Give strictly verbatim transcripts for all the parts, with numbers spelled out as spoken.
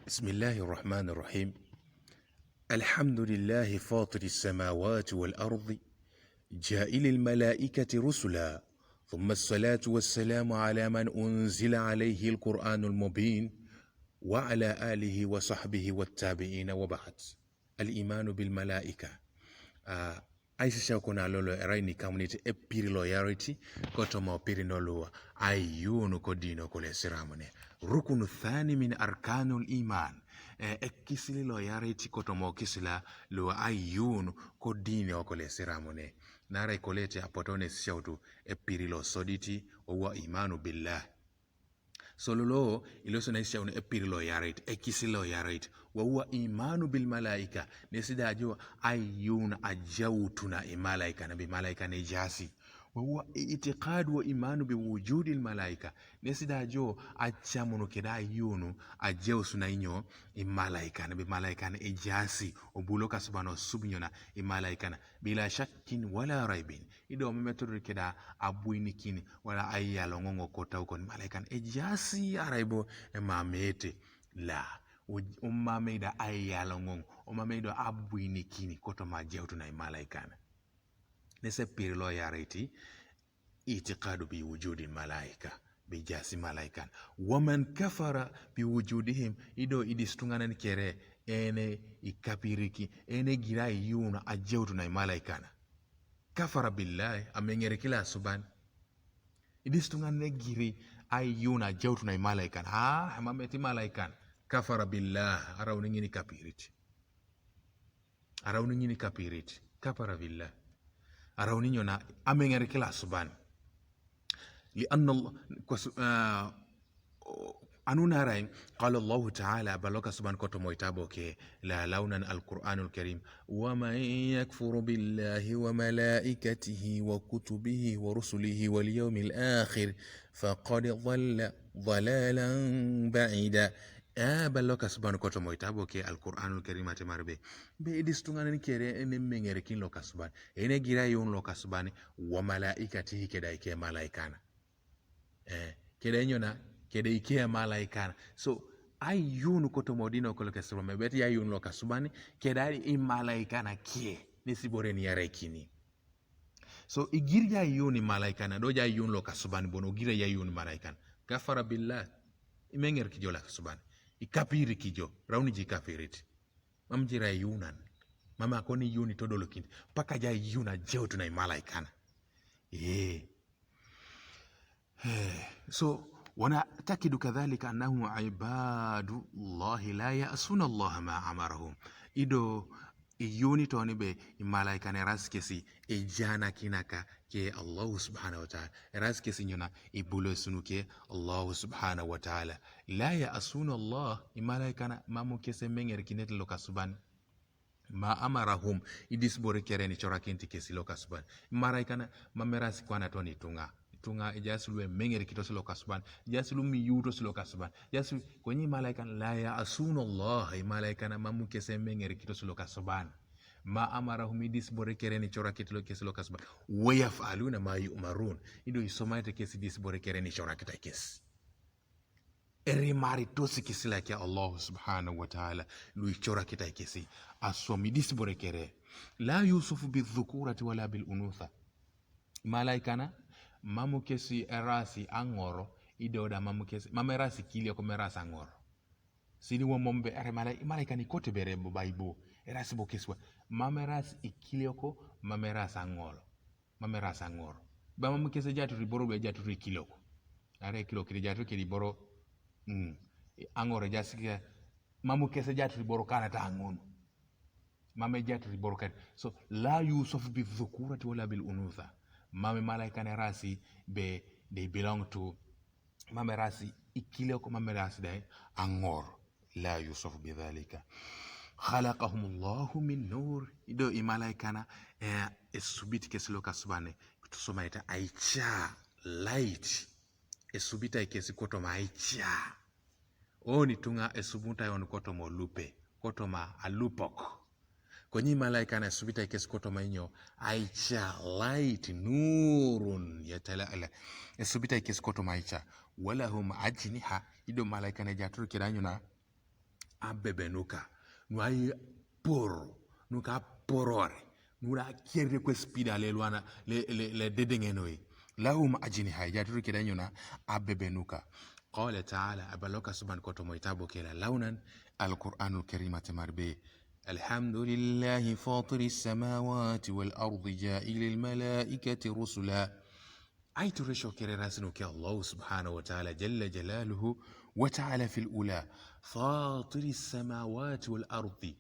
بسم الله الرحمن الرحيم. الحمد لله فاطر السماوات والأرض، جاعل الملائكة رسلا، ثم الصلاة والسلام على من أنزل عليه القرآن المبين، وعلى آله وصحبه والتابعين وبعد. الإيمان بالملائكة. Ah, aisisha kuna lolo erai ni kamunit epiri lo yariti, kotomo piri no lua, aiyunu kodino kole siramune. Rukunu thani min arkanul iman. Eh, ekisili lo yariti kotomo kisila lua aiyunu kodino kole siramune. Nara ikolete apotone sishautu epiri lo soditi, wa huwa imanu billah. So lolo, ilo so naisisha unu epiri lo yarait, ekisi lo yarait. Wa huwa imanu bil malaika. Nesi da jo aiyun ajautuna i malaika, na bi malaika ne jasi. Wa huwa itiqadu wa imanu bi wujudil malaika. Nesi da jo achamunu keda aiyunu ajausuna inyo i malaika, na bi malaika ne jasi. Obulo kasubano subnyona i malaika na. Bila shakkin wala raibin. Ido meme turu keda abuinikin wala aiyalongongo kota ukon malaikan. Ejasi araibo emamete. La. U-, umame ida aiyalongongo. Umame ido abuinikin koto majautuna i malaikan. Nese piri lo yariti, itiqadu bi wujudi malaika. Bi jasi malaikan. Waman kafara bi wujudihim. Ido idis tunganan kere ene ikapiriki. Ene gira iyuna ajautuna i malaikan. Kafara billahi, amengeri kila suban. Idis tungan ne giri aiyuna ajautuna i malaikan. Ha, hamameti malaikan. Kafara billah, arau ningini kapirit. Arau ningini kapirit. Kafara billah. Arau ninyona amengeri kila suban. Li anna Allah, kos-, ah, anu narai, qala Allahu ta'ala, baloka suban koto moitabo ke, la launan al-Qur'anul Karim, wa man yakfuru billahi wa malaikatihi wa kutubihi wa rusulihi wal yawmil akhir, faqad dhalla dhalalan ba'ida. Eh, baloka suban koto moitabo ke al-Qur'anul Karim ate marbe. Be idis tunganan kere ene mengeri kin loka suban. Ene gira yun loka suban, wa malaikatihi keda ike malaikana. Eh, keda inyona, keda ike malaikana. So, aiyunu koto modino kolo ke subani, beti aiyunu loka subani, keda i malaikana kie, nisi bore ni yarekini. So, igiri ja aiyunu malaikana, do ja aiyunu loka subani, bono giri ja aiyunu malaikana. Kafara billah, imenger kijo loka subani. Ikapiri kijo, rauni ji kapirit. Mam jira yunan. Mama koni yuni todolo kindi. Paka ja yuna jautuna i malaikana. Eh. Eh. So, ونعتقد كذلك أنهم عباد الله لا يعصون الله ما أمرهم. Ido iyuni toni be i malaikana ras kesi ijana kinaka ke Allahu subhanahu wa ta'ala. Ras kesi nyona ibulo sunu ke Allahu subhanahu wa ta'ala. La ya'suna Allah, i malaikana mamu kese menger kinet loka suban. Ma amarahum, idis bore kere ni chora kinti kesi loka suban. I malaikana mamerasi kwana toni tunga. Tunga ijasulu e menger kitosi loka suban. Ijasulu miyutosi loka suban. Ijasulu konyi malaikana la ya'suna Allah, i malaikana mamu kese menger kitosi loka suban. Ma amarahum, idis bore kere ni chora kiti lo kesi loka suban. Wa yaf'aluna ma yu'marun. Ido isomaite kesi idis bore kere ni chora kita kesi. Eri mari tosi kesi la kia Allah subhanahu wa ta'ala. Lui chora kita kesi. Asomi idis bore kere. La yusufu bi dhukurati wala bil unutha. Malaikana, mamu kesi erasi angoro, ido da mamu kesi, mamerasi kilio ko merasi angoro. Sini wa mombe are malai-, malaikani kote bere bo baibo. Erasi bo keswa. Mamerasi ikilioko, mamerasi angolo. Mamerasi angoro. Ba mamu kese jaturi boro be jaturi ikilioko. Are ikilioko kiri jaturi kiri boro. Mm. Angoro jasike. Mamu kese jaturi boro kana ta angon. Mame jaturi boro kana. So, la yusuf bi dhukurati wala bil unutha. Mame malaikani rasi be, they belong to Mamerasi ikilioko, mamerasi dai angor. La yusuf bidhalika. Khalaqahumullahu min nur. Ido i malaikana, eh, esubiti kesi loka subani. Kutusoma ita aicha light. Esubita ikesi kotoma aicha. Oni tunga esubuta yon kotoma lupe. Kotoma alupok. Konyi malaikana esubita ikesi kotoma inyo, aicha, light, nurun, yatalaala. Esubita ikesi kotoma aicha. Walahum ajniha, ido malaikana jaturu kira nyuna. abebenuka, nu aiporo, nu ka porore, nu da kere kwe spida le lwana, le, le, le dedeŋenoi. Lahum ajniha, ejaturu keda nyona abebenuka. Qala ta'ala, abaloka suban koto mo itabu kela launan, Al-Qur'anul Karim atemar be. الحمد لله فاطر السماوات والأرض جاعل الملائكة رسلا. Aituresho kere rasinu ke Allah subhanahu wa ta'ala jalla jalaluhu wa ta'ala fil ula. Fatiri samawati wal ardi.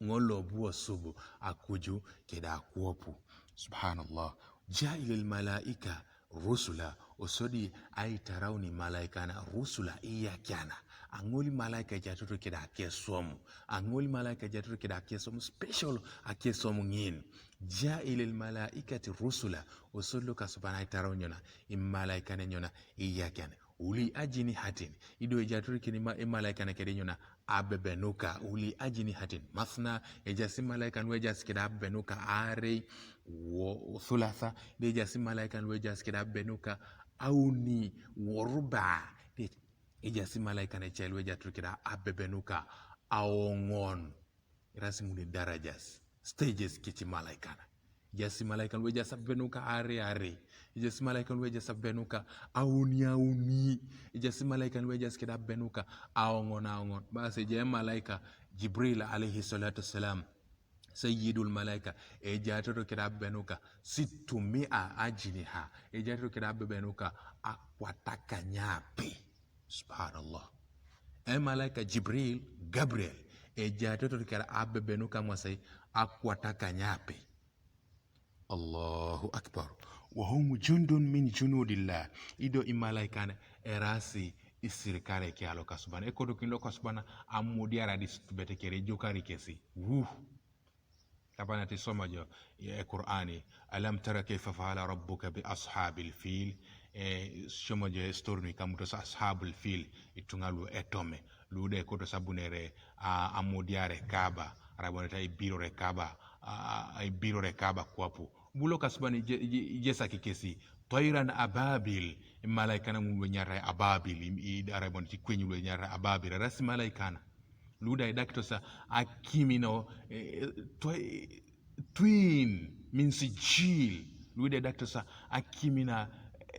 Ŋolo buwa subu akuju keda kuopu. Subhanallah. Jailil malaika rusula. Osodi aitarauni malaikana rusula iyakiana. Aŋoli malaika jatoto keda akesomu. Aŋoli malaika jatoto keda akesomu special akesomu ŋin. Jailil malaikati rusula. Osodi lo kasubana aitarau nyona. Imalaikana nyona iyakiana. Uli ajnihatin. Ido ejaturu kini ma, imalaikana kede nyona abebenuka. Uli ajnihatin. Masna, ejasi malaikan wejas keda abebenuka arei, wo thulatha. De ejasi malaikan wejas keda abebenuka auni, wo ruba. De ejasi malaikan echel wejaturu keda abebenuka aoŋon. Irasi ŋuni darajas, stages keci malaikana. Ejasi malaikan wejas abebenuka are are. Ejasi malaikan wejas abebenuka auni auni. Ejasi malaikan wejas keda abebenuka aoŋon aoŋon. Bas eja malaika Jibril alayhi salatu wassalam. Sayyidul malaika. Ejatoto keda abebenuka sittumia ajniha. Ejatoto keda abebenuka akwatakanyape. Subhanallah. Emalaika Jibril, Gabriel, ejatoto keda abebenuka ŋwasai akwatakanyape. Allahu akbar. Wahum jundun min junudillah. Ido imalaikan erasi isirikare ke alokasuban. Ekodokin lokasuban amudiara disitubete kere jokari kesi. Wuh. Kapana ti soma jo e Qur'ani, alam tara kaifa fa'ala rabbuka bi ashabil fil. E, soma jo e story ni kamuto sa ashabul fil, ituŋa lu etome, lu de koto sabunere a, amudiare kaba, raboneta ibirore kaba, a, a, ibirore kaba kwapu. Bulo kasubani je, je, jesa kikesi, tayran ababil, malaikana ŋun wenyara ababil, i, i, araboneti kwenyu wenyara ababil, rasi malaikana. Luda idakitosa akimino, eh, twi-, twin min sijil. Luda idakitosa akimina,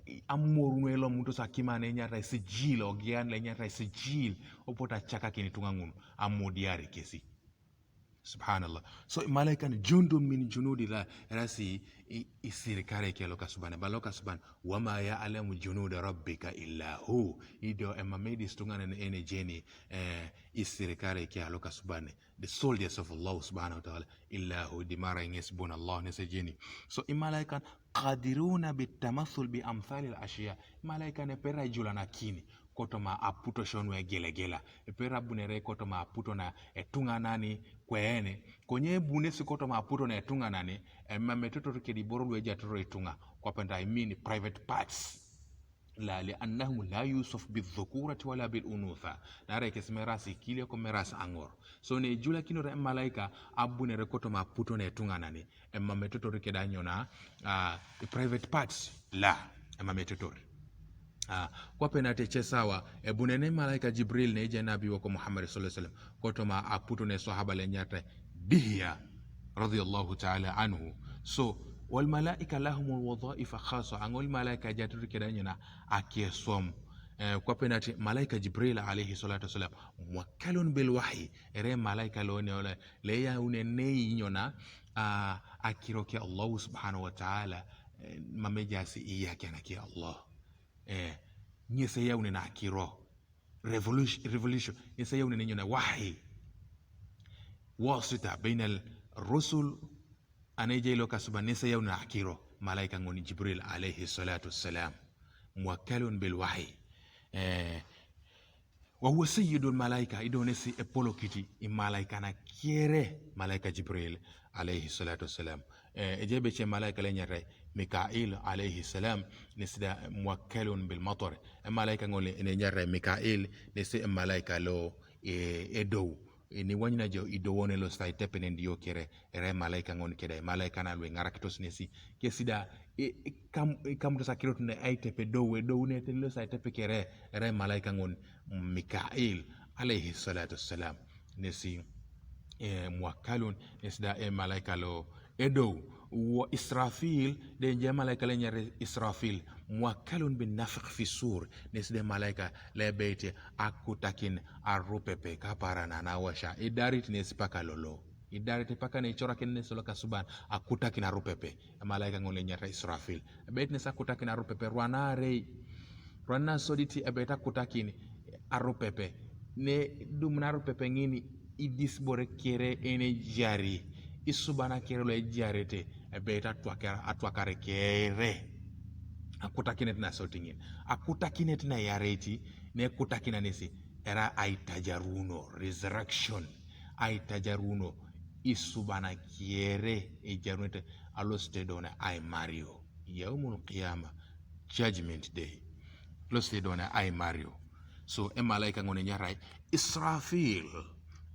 eh, amorun elom mutosa akimana enyata sijil, ogian le enyata sijil. Opota chaka kini tuŋa ŋun, amodiari kesi. Subhanallah. So, malaikan jundun min junudillah, rasi i, isirikare ke lokasuban, ba lokasuban, wama ya'lamu junuda rabbika illa hu. Ido emamedis tuŋanan ene jeni, eh, isirikare ke alokasuban, the soldiers of Allah subhanahu wa ta'ala, illa hu, dimara iŋes bon Allah nese jeni. So, imalaikan qadiruna bitamathul bi amthalil ashiya. Imalaikan epera ijulanakini kotoma aputo shonu egelegela. Epera bunere kotoma aputo na etuŋanani kwene. Konye bunesi kotoma aputo na etuŋanani, emametotor kedi boro luejatoro etuŋa. Kwapenta, I mean private parts. La, li annahum la yusuf bidhukurati wala bil unutha. Nare kesime rasi kile ko meras aŋor. So ne julakinore malaika abunere kotoma aputo na etuŋanani. Emametotor keda nyona, ah, private parts. La, emametotor. Ah, kwape na teche sawa, ebunene malaika Jibril ne je nabi woko Muhammad sallallahu alaihi wasallam. Kotoma aputo ne sahaba le nyata Dihya, radiyallahu ta'ala anhu. So, wal malaika lahumul wadhaifa khasa. Aŋol malaika jaturu keda nyona akeswam. Eh, kwape na te malaika Jibril alayhi salatu wasalam. Muwakkalun bil wahyi. Ere malaika lo ne ole, le ya une ne nyona, ah, akiro ke Allah subhanahu wa ta'ala, eh, mamejasi iya kena ke Allah. Eh, nyese ya une na akiro. Revolution, revolution. Nyese ya une ne nyona wahyi. Wasita bainal rusul, ane je lo kasuba nyese ya une akiro. Malaika ŋoni Jibril alayhi salatu wasalam. Muwakkalun bil wahyi. Eh, wa huwa sayyidul malaika, ido nesi epolokiti i malaika na kere, malaika Jibril alayhi salatu wasalam. Eh, ejebe ce malaika le nyata Mikail alayhi salam, nesi da muwakkalun bil matar. E malaika ŋol ne nyata Mikail, nesi e malaika lo, eh, edou. Ini wanyina jo ido wone lo sai tepe ne ndiyo kere, ere malaika ŋon kede, malaika na lwe ŋarakitos nesi. Kesida, e, e kam, e kam to sakirot ne ai tepe do we do ne ten lo sai tepe kere, ere malaika ŋon Mikail alayhi salatu wassalam, nesi, eh, muwakkalun, nesi da e malaika lo edou. Wa Israfil, de je malaika le nyare Israfil, muwakkalun bin nafikh fi sur, nesi de malaika le bete akutakin arupepe, ka para na na washa. Idarit nesi paka lolo. Idarit paka ne chorakin nesi lo kasuban akutakin arupepe. Malaika ngole nyare Israfil. Ebet nesi akutakin arupepe, rwana rei. Rwana soditi ebet akutakin arupepe. Ne dum na arupepe ngini idis bore kere ene jari. Isubana kere lo e jari te. Ebet atwakar-, atwakare kere. Akutakinet na sotingin. Akutakinet na yareti. Ne kutakina nesi. Era aitajaruno. Resurrection. Aitajaruno. Isubana kere. Ijarunete. Aloste dona ai Mario. Yaumul Qiyama, Judgment Day. Plus te dona ai Mario. So, e malaika ngone nyarai Israfil,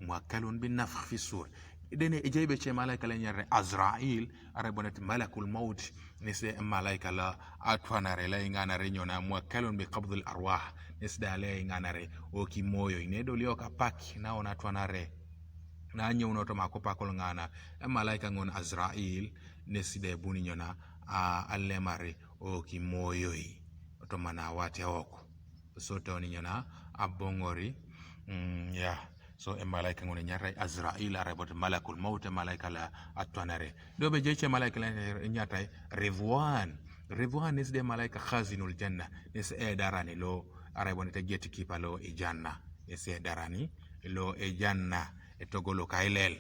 muwakkalun bin nafkh fi sur. Dene e jaibe che malaika le nyarai Azrail, arai bonet malakul maut, nesi e malaika la atwanare la inganare nyona muwakkalun bi qabdil arwah, nesi da le inganare o ki moyo, ine do lio ka pak na ona atwanare. Na nyona to mako pakol ngana, e malaika ngon Azrail, nesi de buni nyona, a, alemare o ki moyoi. To mana wate oko. So to ni nyona abongori. Mm, ya. So e malaika ngone nyarai Azrail, arai bot malakul maut, e malaika la atwanare. Do be jeche malaika la nyatai Ridwan. Ridwan nesi de malaika khazinul janna. Nesi e darani lo, arai bonete gatekeeper lo e janna. Nesi e darani lo e janna. E togolo kailel.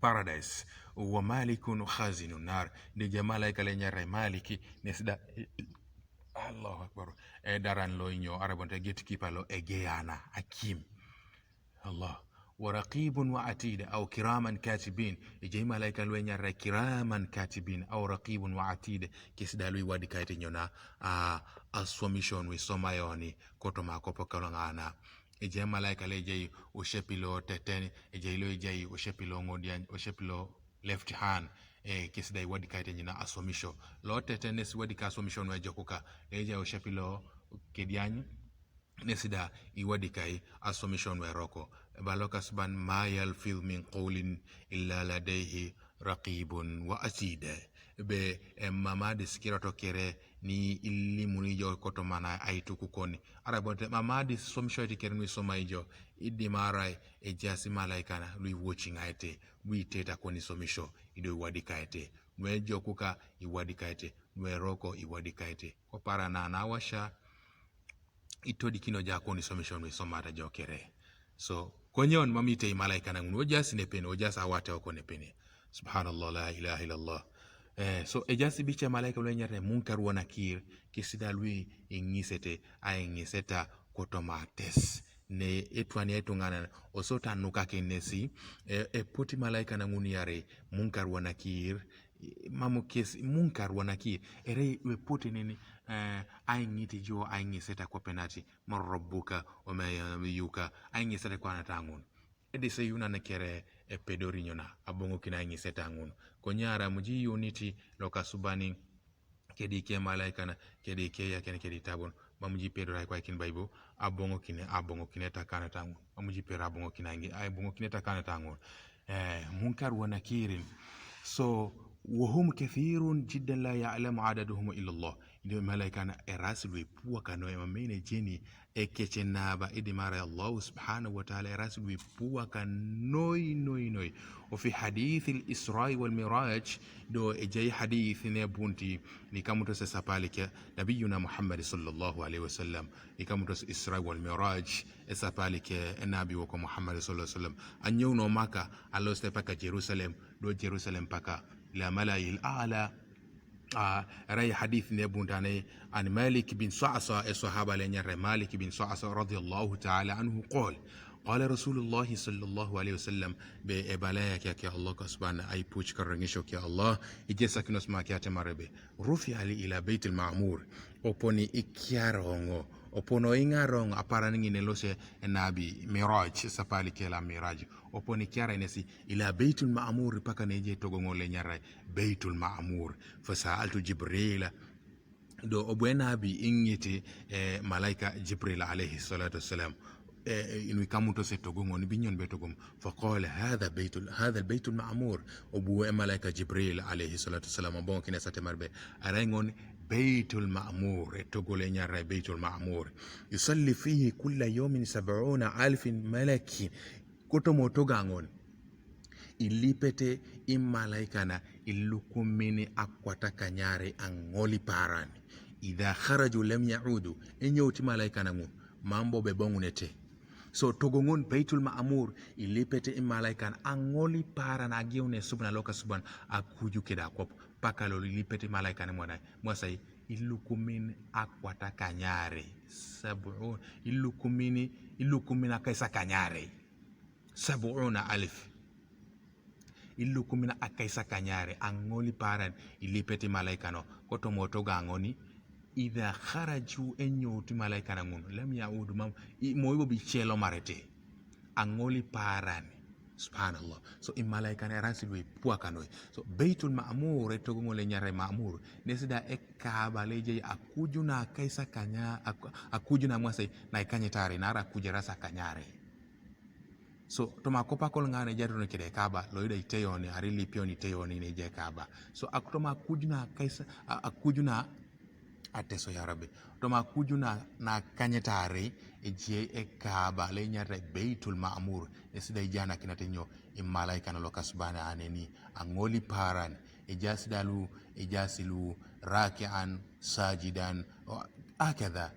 Paradise. Wa malikun khazinu nar. De je malaika le nyarai Maliki, nesi da, Allahu Akbar. E daran lo inyo, arai bonete gatekeeper lo e geyana, akim. Allah. Wa raqibun wa atid, au kiraman katibin. E je malaika lo nyarai kiraman katibin, au raqibun wa atid. Kesi da lo iwadi kaite nyona, a, asomishon wi somayoni, koto mako pakol ngana. E je malaika le e jai o shepilo teteni, e jai lo e jai o shepilo ngodian, o shepilo left hand, e, kesi da iwadi kaite nyina asomisho. Lo teteni nesi wadi ka asomisho nwe jokuka, e jai o shepilo kedian, nesi da iwadi kai asomisho nwe roko. Baloka suban ma yalfidh min qawlin illa ladayhi raqibun wa atid. Be, e, mamadi sikira to kere ni ilimu ni jo koto mana aituku koni. Arai bonete mamadi somisho iti kere ni soma ijo. Idi marai e jasi malaika na, lui watching aite, lui teta koni somisho, ido iwadi kaite. Nwe jokuka iwadi kaite, nwe roko iwadi kaite. Ko para na na washa, itodi kino ja koni somisho nwe somata jo kere. So, konyon mamite i malaika na ngunu, o jasi ne pene, o jasi awate oko ne pene. Subhanallah, la ilaha illallah. Eh, so, e jasi biche malaika lo nyare Munkar wa Nakir, kesi da lui ingisete, a ingiseta koto mates. Ne etwani etungana, osota nuka kenesi, e, e poti malaika na ngunu yare Munkar wa Nakir, mamu kesi Munkar wa Nakir, ere we poti nini, eh, a ingiti jo, a ingiseta kwa penati, man rabbuka, wa ma nabiyuka, a ingiseta kwa natangun. Edi se yuna ne kere e pedori nyona, abongo kina ingiseta ngun. Konyara muji unity lo kasubani, kedi ke malaika na, kedi ke ya kene, kedi tabon. Mamuji pedori kwa kin Bible, abongo kine, abongo kine takana tangun. Mamuji pedori abongo kine ingi, abongo kine takana tangun. Eh, Munkar wa Nakirin. So, wa hum kathirun jiddan la ya'lamu adaduhum illa Allah. Inde malaika na e rasi lui puwa kano e mamene jeni e keche naba idi mara Allah subhanahu wa ta'ala e rasi lui puwa kanoi, noi, noi. O fi hadith al-Isra wal Miraj, do e jai hadith ne bunti ni kamuto se sapali ke Nabiyuna Muhammad sallallahu alaihi wasallam. Ni kamuto se Isra wal Miraj, e sapali ke e Nabi woko Muhammad sallallahu alaihi wasallam. Anyo no Maka, aloste paka Jerusalem, do Jerusalem paka ila mala'il a'la. Ah, rai hadith ne buntane an Malik bin Sa'sa, e sahaba le nyare Malik bin Sa'sa radiyallahu ta'ala anhu qal, qala Rasulullah sallallahu alaihi wasallam, be e balaya ke, ke Allah ka subhana ai puch karangisho ke Allah, ije sakinos ma ke ate marebe. Rufi ali ila Baitul Ma'mur, oponi ikiarongo, opono ingarongo, apara ningi ne lose e Nabi Miraj, sapali ke la Miraj. Oponi kiara inesi ila Baitul Ma'mur, paka ne je togo ngole nyarai Baitul Ma'mur. Fa sa'altu Jibrila. Do obwe Nabi ingiti, eh, malaika Jibril alayhi salatu wassalam. eh, eh, inwi kamuto se togo ŋon, binyon be togom. Faqala, "Hadha baytul, hadha al-baytul ma'mur." Obu e malaika Jibril alayhi salatu wasalam, abongo kine sate marbe. Arai ŋon Baytul Ma'mur, e togo le nyarra Baytul Ma'mur. Yusalli fihi kulla yawmin sab'una alfin malakin. Koto mo toga ŋon. Ilipete i malaika na ilukumini akwata kanyare aŋoli paran. Idha kharaju lam ya'udu. Enyo ti malaika na ŋun. Mambo be boŋunete. So togo ŋon Baitul Ma'mur, ilipete i malaika na aŋoli paran agiune subna loka suban akuju keda kop. Paka lolo ilipete i malaika na mwana. Mwasai ilukumin akwata kanyare. Sabu ilukumini, ilukumin akaisa kanyare. Sab'una alf. Ilukumina akaisa kanyare, aŋoli paran, ilipete i malaika no. Koto mo toga ŋoni, idha kharaju, enyo ti malaika na ŋun. Lam ya'udu, mam, i, mo ibo bi chelo marete. Aŋoli paran. Subhanallah. So i malaika na erasi lu ipua kanoi. So Baitul Ma'mur, e togo ŋole nyarra Ma'mur. Nesida e Kaaba le je akuju na akaisa kanya, aku-, akuju na mwasai na ikanyetare, nara akuja rasa kanyare. So toma kopa kol ŋane jari no kede Kaaba, lo ida iteyoni, ari lipioni iteyoni ne je Kaaba. So ak-, toma kujuna kaisa, a-, akujuna ateso ya Rabbi. Toma kujuna na kanyetare, eje e Kaaba, le nyarra Baitul Ma'mur, esida ijana kinatenyo, i malaika no loka subana aneni, aŋoli paran, ejasi dalu, ejasi lu, raki'an, sajidan, o, akadha.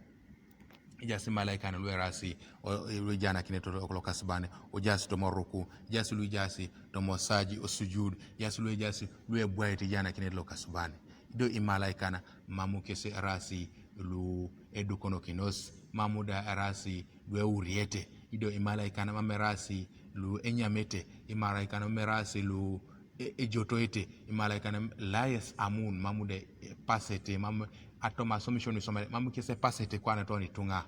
Ijasi malaika na lu erasi, o, o, lu ijana kine to okolo kasbane, o jasi to moruku, jasi lu ijasi to mosaji, o sujud, jasi lu ijasi lu ebwaite ijana kine to kasbane. Ido i malaika na mamu kese erasi lu edukono kinos, mamu da erasi lu euriete. Ido i malaika na mamu erasi lu enyamete, i malaika na mamu erasi lu e, ejotoete, i malaika na la yas'amun, mamu de, e, pasete, mamu atoma submission isoma, mamu kese pasete kwana toni tuŋa.